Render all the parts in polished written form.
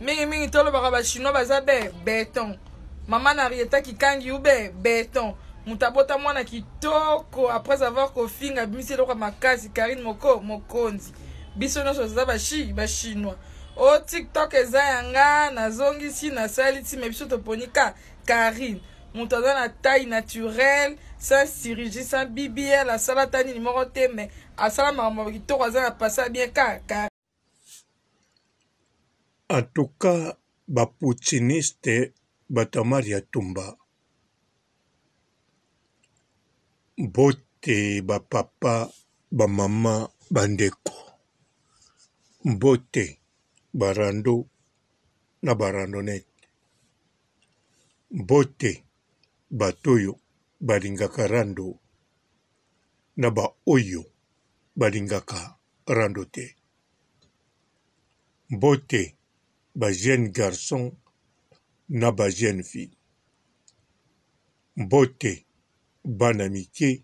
Mingi mingi tolobaka ba chinois baza be beton. Mama na Rieta Kikangi ou be beton. Moto abota mwana kitoko après avoir kofinga abimisi eloko ya makasi Karine moko mokonzi. Biso nyonso toza ba chi ba chinois. O oh, TikTok eza ya nga nazongisi nasali ti me biso toponi ka Karine. Moto aza na taille naturelle sans chirurgie sans BBL asala ata nini moko te mais asala makambo kitoko aza na pasa bien ka Karine. En tout cas ba poutiniste bato ya Maria Tumba mbote ba papa ba mama ba ndeko mbote ba rando na ba randonnette mbote bato oyo balingaka rando na ba oyo balingaka rando te. Mbote ba jeunes garçons na ba jeunes filles. Mbote bana mike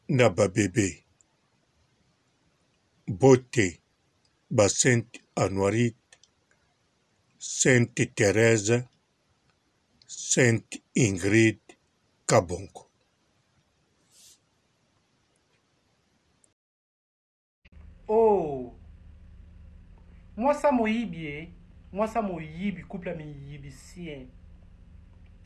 na ba bebe. Mbote ba Sainte Anuarite, Sainte Therèse, Sainte Ingrid Kabongo. Oh mwasi ya moyibi e mwasi ya moyibi couple ya miyibisien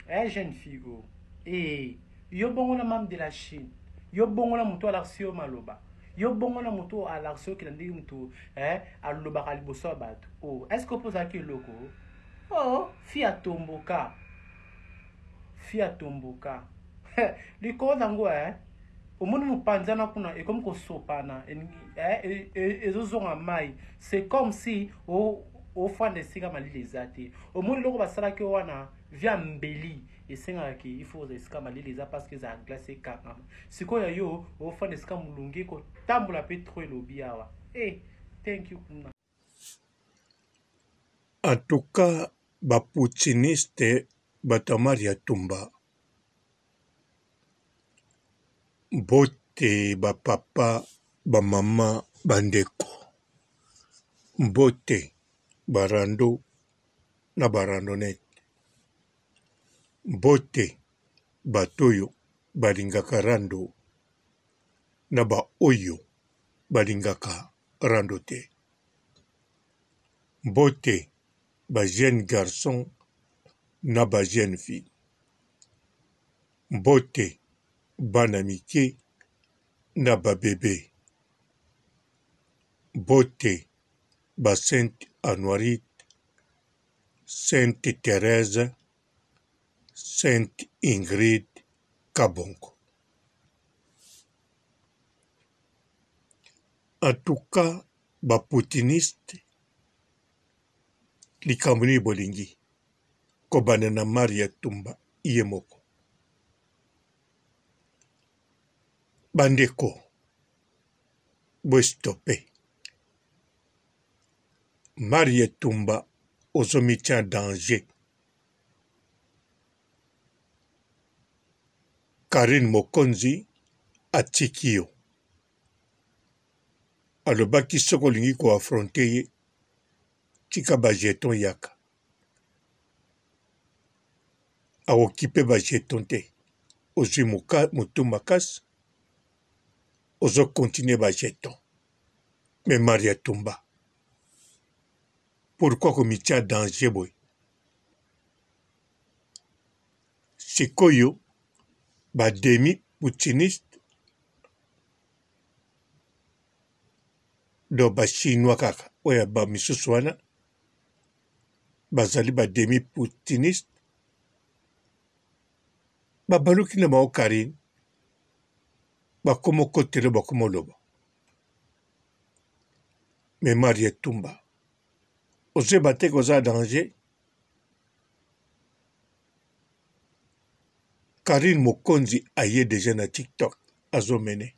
eh jeune fille o oh. eh yo bongo na mame de la Chine yo bongo na moto alakisi yo maloba yo bongo na moto alakisi yo kila ndenge moto eh alobaka liboso ya bato oh est ce que opozalaki eloko oh fille atomboka fille atomboka likolo nango eh omoni mopanzi wana kuna ekomi kosopana eh, e, e, ezozonga mai c'est comme si ofanda esika malili eza te omoni eloko basalaki wana via mbeli esengaka ke il faut ozala esika malili eza parce que ezala glace ekangama sikoyo ya yo ofanda esika molunge kotambola mpe trop elobi awa e eh, thank you kuna En tout cas ba poutiniste bato ya Maria Tumba Mbote ba papa, ba mama, ba ndeko. Mbote ba rando na ba randonnette. Mbote bato oyo balingaka rando na ba oyo balingaka rando te. Mbote ba jeunes garçons na ba jeunes filles. Mbote bana mike na ba bebe. Mbote ba Sainte Anuarite, Sainte Therèse, Sainte Ingrid Kabongo. En tout cas ba poutiniste likambo nini bolingi kobanda na Maria Tumba ye moko. Bandeko bo stoppe Maria Tumba ozomitia danger. Carine Mokonzi atiki yo. Alobaki soki olingi ko affronter ye tika ba jetons yaka. Akokipe ba jetons te. Ozwi mutu makasi ozo continuer ba jetons. Mais Maria Tumba pourquoi komitia danger boye? Sikoyo ba demi poutiniste donc ba chinois kaka oyo ya ba misusu wana bazali ba demi poutiniste babaluki na bango Carine bakoma okotela bakoma oloba mais Maria Tumba ozoyeba te koza danger Carine Mokonzi aye dejà na TikTok azo mene.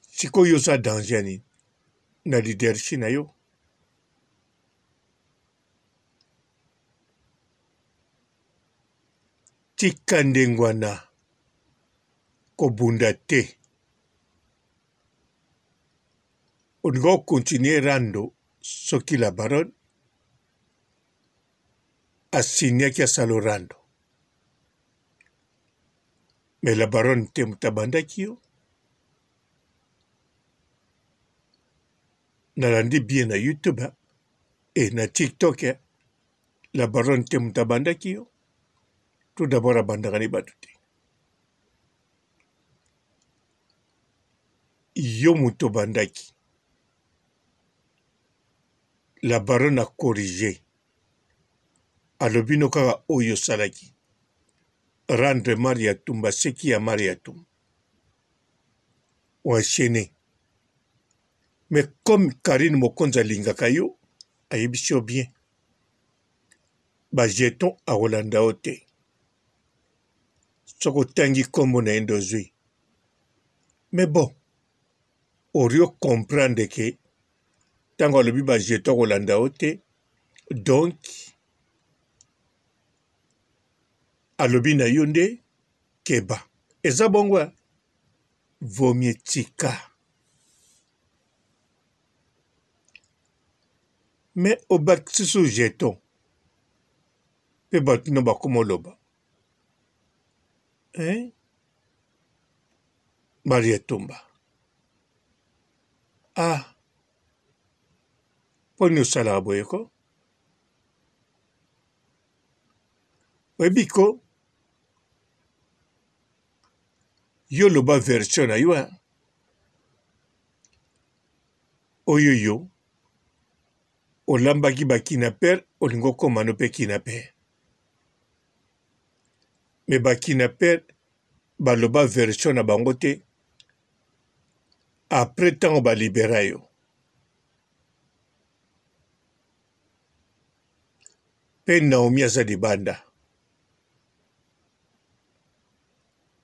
Sikoyo yo oza danger ya nini na leadership na yo? Tika ndenge wana kobunda te. Olinga o continuer rando. soki la baronne asignaki asala rando mais la baronne te moto abandaki yo. Nalandi bien na YouTube et na TikTok la baronne te moto abandaki yo. Tout d'abord abandaka ne bato te. Yo moto obandaki. La baronne a corrige. Alobi no kaka oyo osalaki. Rendre Maria Tumba seki ya Maria Tumba. O enchaîner. Mais comme Carine Mokonzi alingaka yo, ayebisi yo bien. Ba jetons akolanda yo te. Soki otangi kombo na ye nde ozui. Mais bon, orio comprendre que ntango alobi ba jetons akolanda yo te, donc alobi na yo nde keba. Eza bongo hein? Vaut mieux tika. Mais obakisi su jeton mpe bato no bakoma oloba hein? Maria Tumba ah mpo nini osalaka boye ko oyebi ko yo loba version na yo hein? Oyo yo olambaki ba kidnapper olingi okoma no pe kidnapper mais ba kidnapper baloba version na bango te après ntango ba libera yo pe Naomi aza libanda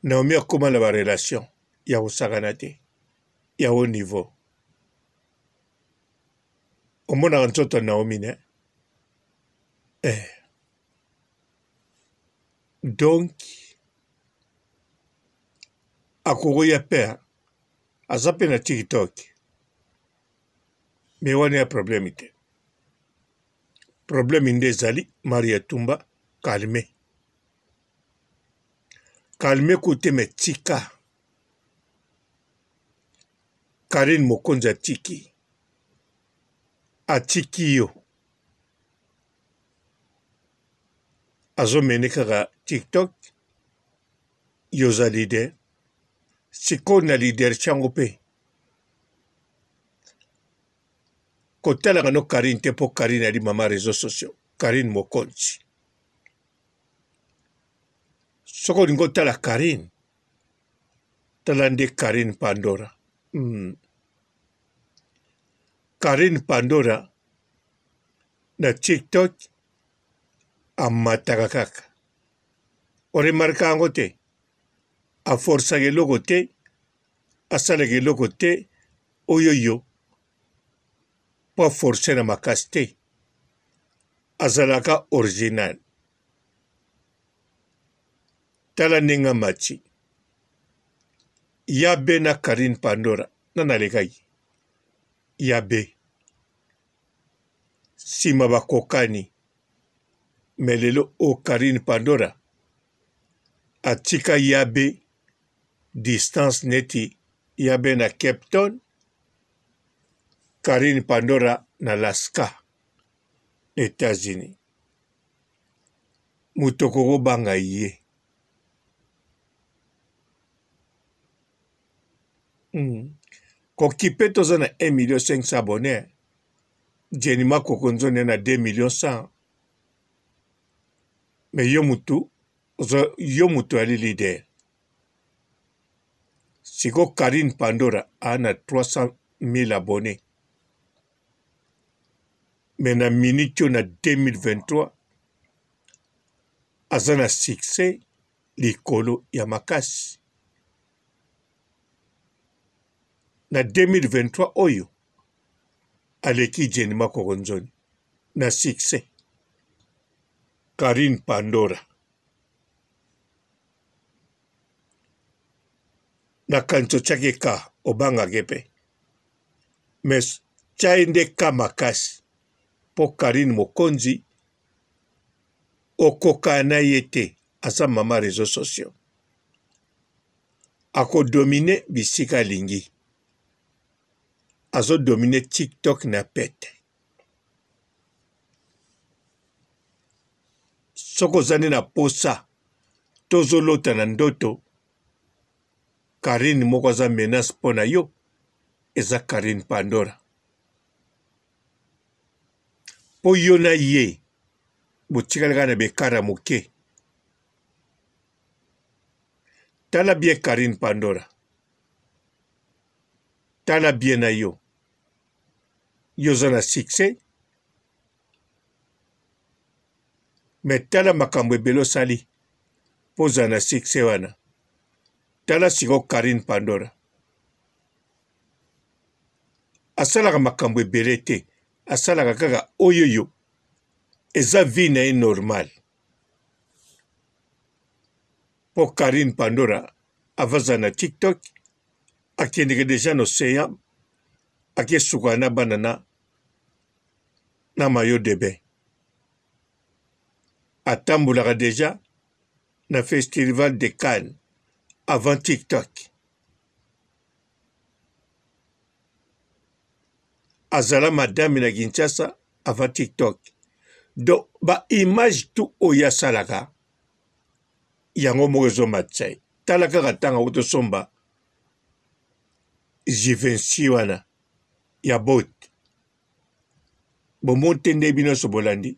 Naomi akoma na ba relation ya kosakana te ya haut niveau omonaka nzoto ya Naomi ne eh. Donc akokoya pe aza pe na TikTok mais wana ya problème te problème nde ezali Maria Tumba calme calme kote me tika Carine Mokonzi atiki atiki yo azo mene kaka TikTok yo oza leader sikoyo na leadership yango mpe kotalaka no Carine te mpo Carine ali mama réseaux sociaux Carine Mokonzi soki olingi otala Carine Tala nde Carine Pandora. Carine Pandora na TikTok amataka kaka. Oremarka yango te? Aforsaka eloko te, asalaka eloko te oyo yo po aforce na makasi te. Azalaka original. Tala ndenge amati. Ya be na Carine Pandora nani alekaki? Ya be. Sima bakokani. Mais lelo oyo Carine Pandora atika ya be distance neti ya be na Cape Town, Carine Pandora na Alaska, Etats-Unis. Moto okoki kobanga ye. Kokipe toza na 1 million 500 abonnes. Jenny Makoko nzonde na 2 millions 100. Mais yo mutu yo mutu ali leader. Siko Karine Pandora a na 300 000 abonnés. Mais na minute oyo na 2023 aza na succès likolo ya makasi. Na 2023 oyo aleki Jenny Makoko Nzoni na succès. Karine Pandora na kanisa otiaki ka obangaki pe mais. Tya ye nde ka makasi po Carine Mokonzi okoka na ye te aza mama reseaux sociaux ako domine bisika alingi azo domine tiktok na pete soki oza nde na posa tozolota na ndoto Carine moko aza menace mpo na yo eza Carine Pandora mpo yo na ye botikali kaka na bekara moke. Tala bien Carine Pandora, tala bien na yo, yo oza na succès mais tala makambo ebele osali mpo ozala na succès wana. Tala sikoyo Carine Pandora asalaka makambo ebele te, asalaka kaka oyoyo eza vie na ye normal. Mpo Carine Pandora avaza na TikTok akendeke deja na ocean akesukana na bana na na maillot de bain atambolaka deja na festival de Cannes avant TikTok. Azala madame na Kinshasa avant TikTok. Donc ba image tout oyo asalaka yango moko ezomatisa ye. Tala kaka ntango auti osomba Givenchy wana ya bote. Bomoni te nde bino nyonso bolandi.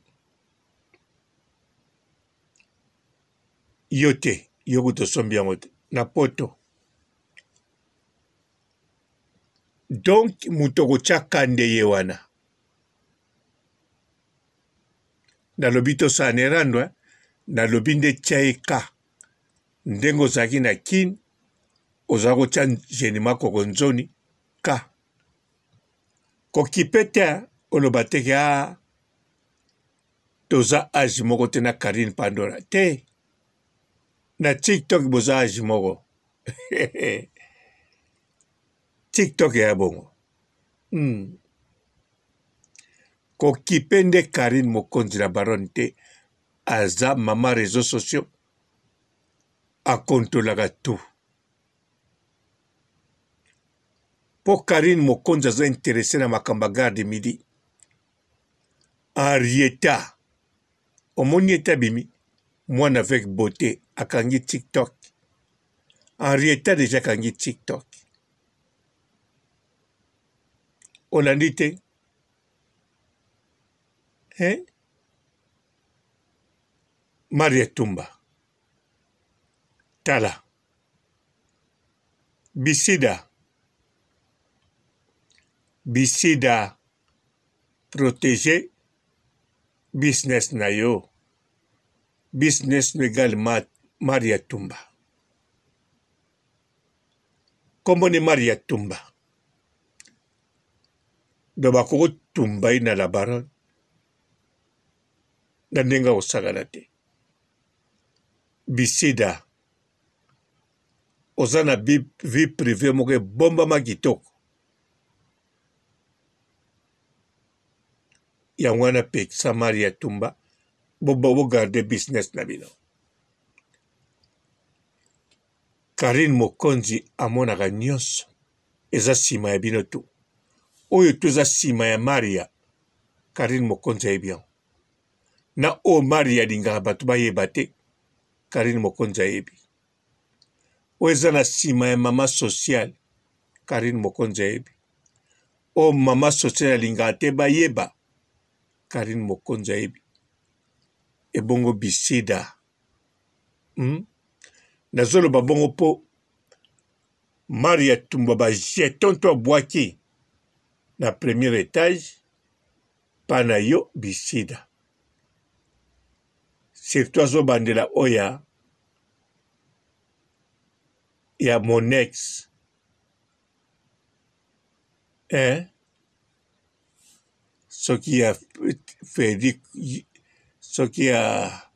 Yo te, yo kutu osombi yango te na poto. Donc moto okotya ka nde ye wana. Nalobi tosala ne rando eh? Nalobi nde tya ye ka ndenge ozalaki na kin ozalaki kotya jenima kokonzoni ka kokipe te oloba te ke ah, toza age moko te na Carine Pandora te na TikTok boza age moko TikTok ya bongo hmm. Kokipe nde Carine mokonzi la baronne te aza mama réseaux sociaux akontolaka tout mpo Carine mokonzi aza interesse na makambo ya gare de midi Henrietta omoni ye te abimi mwana avec beaute akangi tiktok Henrietta deja akangi tiktok olandi te hein? Maria Tumba tala bisida bisida Proteger business na yo. Business no egal Maria Tumba. Kombo ni Maria Tumba. Donc bakoki kotumba ye na la baronne na ndenge akosakana te. Bisida oza na vie privee moko ebombama kitoko. Yango wana pekisa Maria Tumba bo bo garder business na bino. Carine Mokonzi amonaka nyonso eza sima ya bino tout. Oyo tout eza sima ya Maria, Carine Mokonzi ayebi yango. Na oyo Maria alingaka bato bayeba te, Carine Mokonzi ayebi. Oyo eza na sima ya mama sociale, Carine Mokonzi ayebi. Oyo mama sociale alingaka te bayeba, Carine Mokonzi ayebi. Ebongo bisida. Hmm? Nazoloba bongo po Maria Tumba ba jeton to abwaki na premier etage pa na yo bisida. Surtout azobandela oyo ya ya mon ex eh? Soki ya Freddy soki ya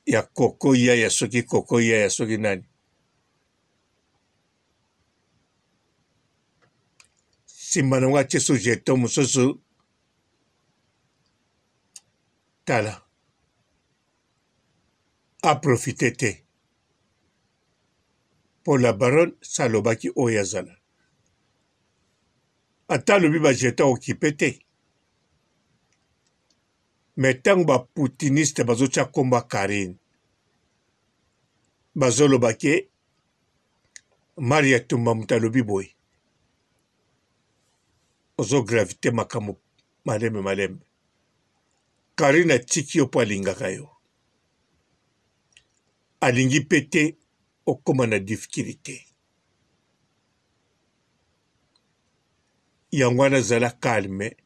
ya koko yaya soki koko yaya soki nani. Nsima na yango atie so jeton mosusu. Tala. Aprofite te. Mpo la baronne sa alobaki oyo azala. Ata alobi ba jeton okipe te. Mais ntango ba poutiniste bazotia nkombo ya Carine, bazoloba ke Maria Tumba moto alobi boye, ozo gravite makambo malembe malembe. Carine atiki yo mpo alingaka yo, alingi mpe te okoma na difficulté. Yango wana zala calme,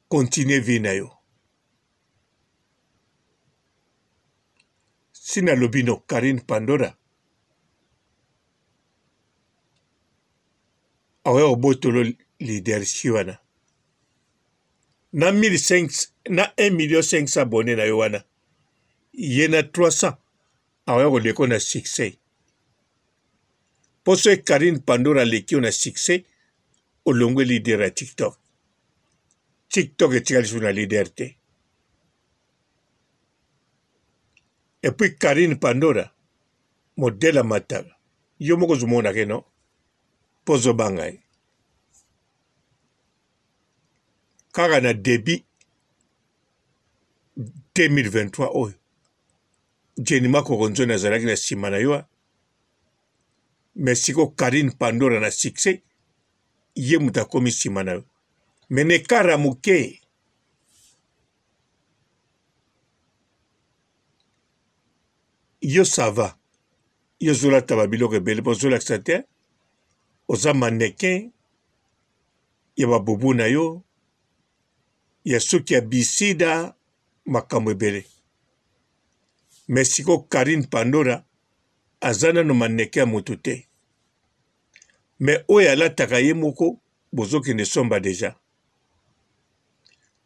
continue vie na yo. Si nalobi no Carine Pandora akoya kobotolo leadership wana na 1500 na 1 million 500 abonne na yo wana ye na 300 akoya koleko na succès mpo soki Carine Pandora aleki yo na succès olongwe leader ya TikTok. TikTok etikali lisusu na leader te. Et puis Carine Pandora modèle ya matala yo moko ozomona ke no mpo ozobanga ye kaka na début 2023 oyo Jenny Makoko Nzoni azalaki na nsima na yo mais sikoyo Carine Pandora na succès ye moto akomi nsima na yo mais na ekara ya moke yo ça va yo ozolata babiloko ebele mpo ozolakisa te oza mannequin ya babubu na yo ya suki ya bisida makambo ebele mais sikoyo Carine Pandora aza nano mannequin ya moto te mais oyo alataka ye moko bozokende somba deja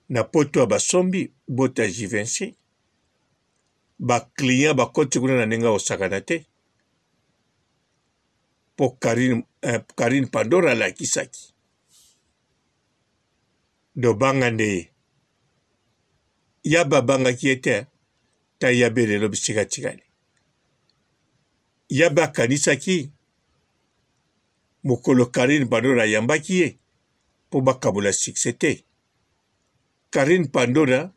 na poto ya basombi bota Givenchy ba client bakoti kuna na ndenge ya kosakana te mpo Carine, eh, Carine Pandora alakisaki dobanga nde ye yaba abangaki ye te ta yabe lelo bisika atikali yabe akanisaki mokolo Carine Pandora ayambaki ye mpo bakabola succès te Carine Pandora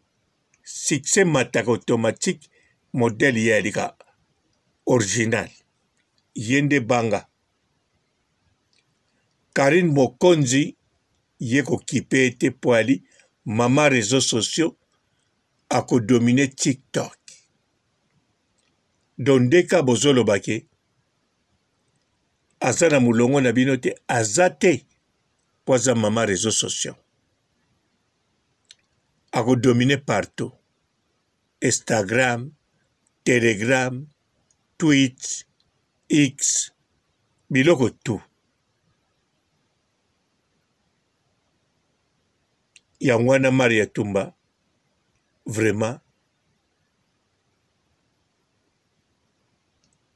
succès mataka automatique modèle ye alika original ye nde banga Carine Mokonzi ye kokipe ye te mpo ali mama réseaux sociaux akodomine TikTok donc ndeka bozoloba ke aza na molongo na bino te aza te mpo aza mama réseaux sociaux akodomine partout Instagram, Telegram, Tweet, X, biloko tout. Yango wana Maria Tumba vraiment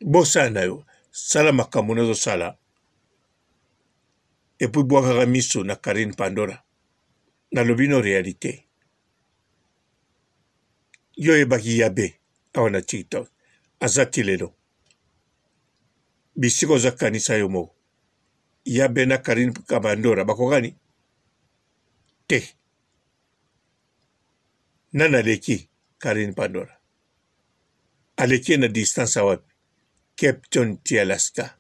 bosala na yo sala makambo nazosala epuis bwakaka miso na Carine Pandora nalobi no realite yo oyebaki yabe awa na tiktok aza ti lelo bisika oza kanisa yo moko yabe na karine kabandora bakokani te nani aleki karine pandora aleki ye na distance ya wapi cape town ti alaska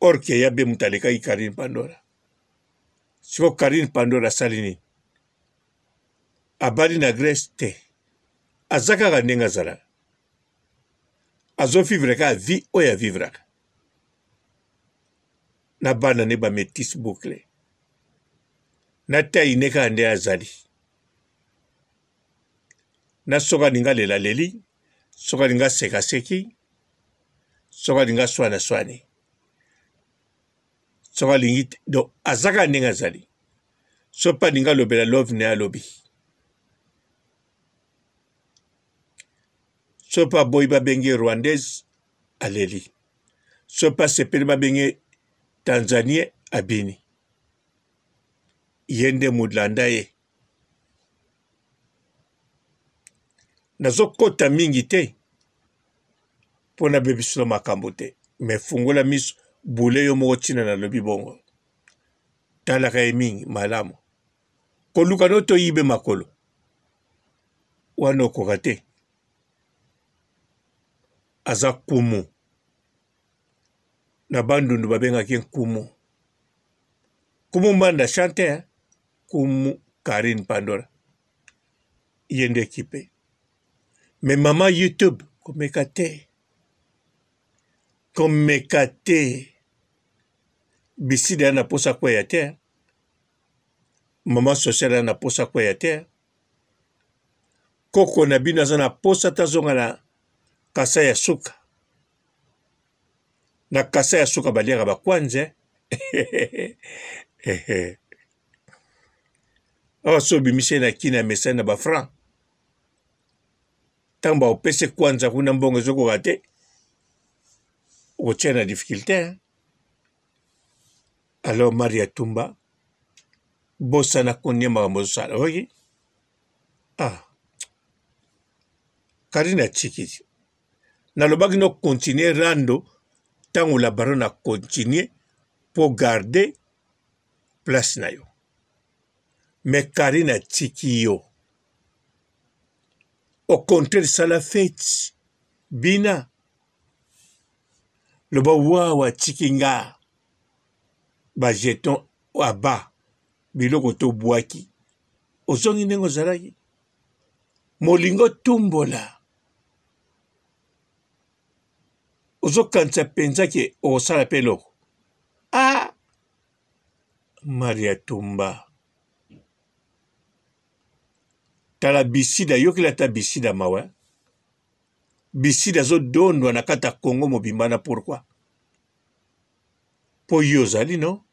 orke yabe moto alekaki karine pandora siko karine pandora asali nini abali na Grèce te aza kaka ndenge azalaka azovivre kaka vie oyo avivraka na bana ne ba metis boucle na taille ne kaka nde azali na soki alingi alela aleli soki alingi aseka aseki soki alingi aswana aswani soki alingi te donc aza kaka ndenge azali soki mpe alingi alobela love na ye alobi soki mpe aboyi babenge rwandaise aleli soki mpe asepeli babenge tanzanien abini. Ye nde mulanda ye. Nazokota mingi te mpo nabebisela makambo te, me fungola miso bule yo moko ntina nalobi bongo. Talaka ye mingi malamu. Koluka no toyibe makolo wana okoka te. Aza kumu na Bandundu babengaki ye nkumu. Kumu Mbanda chante hein? Kumu Carine Pandora ye nde ekipe. Mais mama YouTube komeka te, komeka te. Bisida ya na posa kweya te, mama sociale ya na posa kweya te. Koko na bino aza na posa tazonga na kasa ya suka. Na kasa ya suka baliaka bakwanze. Awa so obimisi ye na kini ya mesani na bafranc, ntango baopesi kwanza kuna mbongo ezokoka te, okotia na difficulté. Alors Maria Tumba, bosana konie makambo ozosala oki. Ah, Karine atiki nalobaki no continuer rando ntango la baronne a continuer mpo garder place na yo, mais Karine atiki yo au contraire sala fete bina loba wawa atiki nga ba jeton aba biloko tobwaki ozongi ndenge ozalaki molingo tumbola ozokanisa mpenza ke okosala mpe eloko a Maria Tumba tala bisida yokela ata bisida mawa bisida azodondwa na kati ya Congo mobimba na pourquoi mpo yo ozali no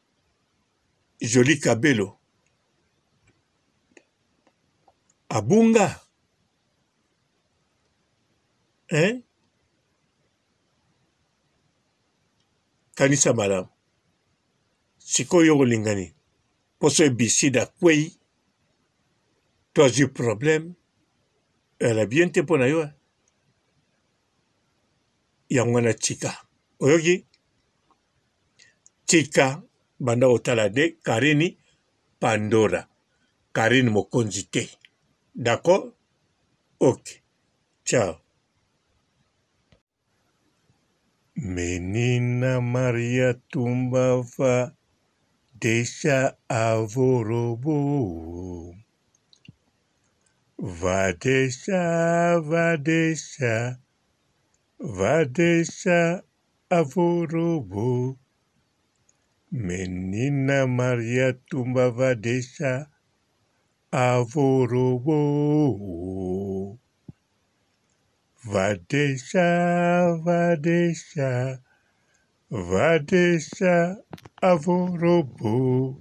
Jolie Kabelo abunga hein? Kanisa malamu sikoyo okolinga nini mposo ebisida akwei to azwi problème ela bien te mpo na yo yango wana tika oyoki tika banda kotala de Karini Pandora Karine mokonzi te d'accord ok ciao. Menina Maria Tumba va deixa avorobo. Va deixa, va deixa, va deixa avorobo. Menina Maria Tumba va deixa avorobo. Va deixa, va deixa, va deixa avorobo.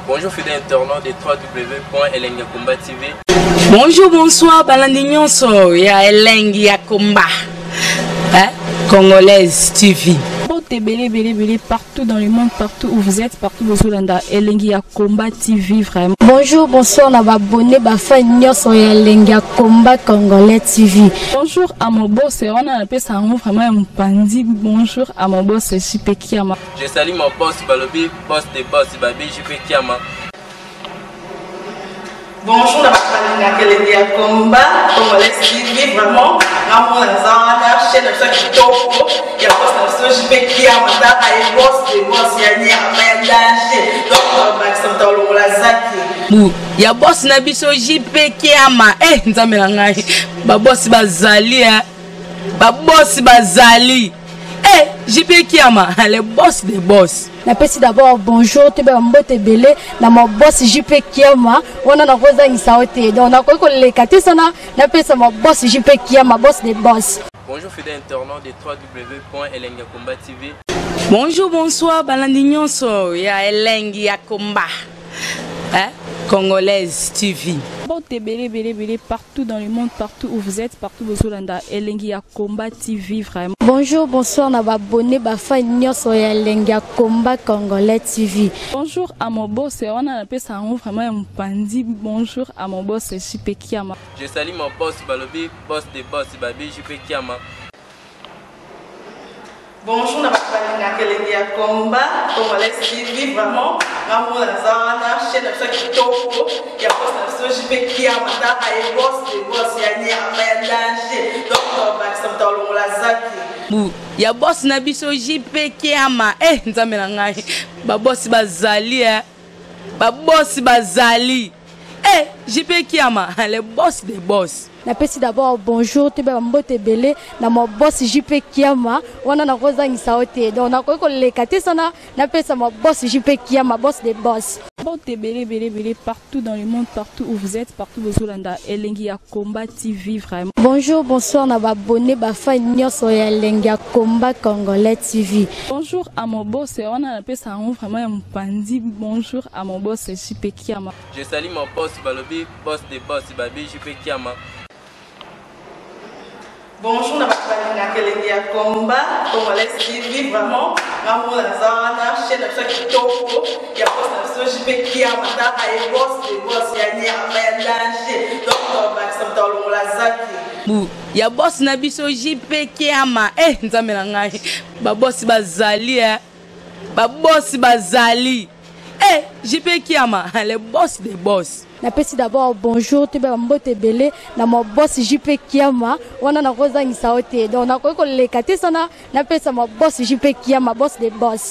Bonjour fidèles internautes de www.elengiyakomba TV. Bonjour, bonsoir, balandi nyonso ya Elengi ya Komba. Hein? Congolaise TV. Mbote ebele ebele ebele partout dans le monde, partout où vous êtes, partout bozolanda Elengi ya Combat TV vraiment. Bonjour, bonsoir na ba abonné ba fan nyonso ya Elengi ya Combat Congolais TV. Bonjour à mon boss, wana napesa yango vraiment ya mopanzi. Bonjour à mon boss JP Kiama. Je salue mon boss Balobi, boss de boss Babi JP Kiama. Bonjour na bato balingaka elengi ya combat congolais TV vraiment ngamona naza wana chaîne na biso ya kitoko ya boss na biso JP Kiama tala ye boss de boss ya nyama ya danger donc bakisa moto alongola zaki bu ya boss na biso JP Kiama eh nzambe na ngai ba boss bazali eh ba boss bazali eh JP Kiama le boss de boss. Napesi d'abord bonjour toyeba ba mbote ebele na ma boss JP Kiama wana nakozangisa yo te donc nakoki koleka te sana napesa ma boss JP Kiama boss de boss. Bonjour fidèles internautes de www.elengiyakomba.tv. Bonjour, bonsoir, balandi nyonso ya Elengi ya Komba. Hein? Congolaise TV. Mbote ebele ebele ebele partout dans le monde, partout où vous êtes, partout bozolanda Elengi ya Combat TV vraiment. Bonjour, bonsoir na ba abonné ba fan nyonso ya Elengi ya Combat Congolais TV. Bonjour à mon boss, wana napesa yango vraiment ya mopanzi. Bonjour à mon boss JP Kiama. Je salue mon boss balobi boss de boss babi JP Kiama. Bonjour na bato balingaka elengi ya combat congolais TV vraiment nga moko naza wana chaîne na biso ya kitoko ya boss na biso JP Kiama taka ye boss de boss ya nyama ya danger donc tobakisa moto alongola zaki bu ya boss na biso JP Kiama eh nzambe na ngai ba boss bazali eh ba boss bazali eh JP Kiama le boss de boss. Napesi d'abord bonjour toyeba ba mbote ebele na ma boss JP Kiama wana nakozangisa yo te donc nakoki koleka te sana napesa ma boss JP Kiama boss de boss. Mbote ebele ebele ebele partout dans le monde, partout où vous êtes, partout bozolanda Elengi ya Combat TV vraiment. Bonjour, bonsoir na ba abonné ba fan nyonso ya Elengi ya Combat Congolais TV. Bonjour à mon boss wana napesa yango vraiment ya mopanzi. Bonjour à mon boss JP Kiama. Je salue mon boss balobi boss de boss babi JP Kiama. Bonjour na bato balingaka elengi ya combat congolais TV vraiment nga moko naza wana chaîne na biso ya kitoko ya boss na biso JP Kiama taka ye boss de boss ya nyama ya danger donc tobakisa moto alongola zaki bu ya boss na biso JP Kiama eh nzambe na ngai ba boss bazali eh ba boss bazali eh JP Kiama le boss de boss. Napesi d'abord bonjour toyeba ba mbote ebele na ma boss JP Kiama wana nakozangisa yo te donc nakoki koleka te sana napesa ma boss JP Kiama boss de boss.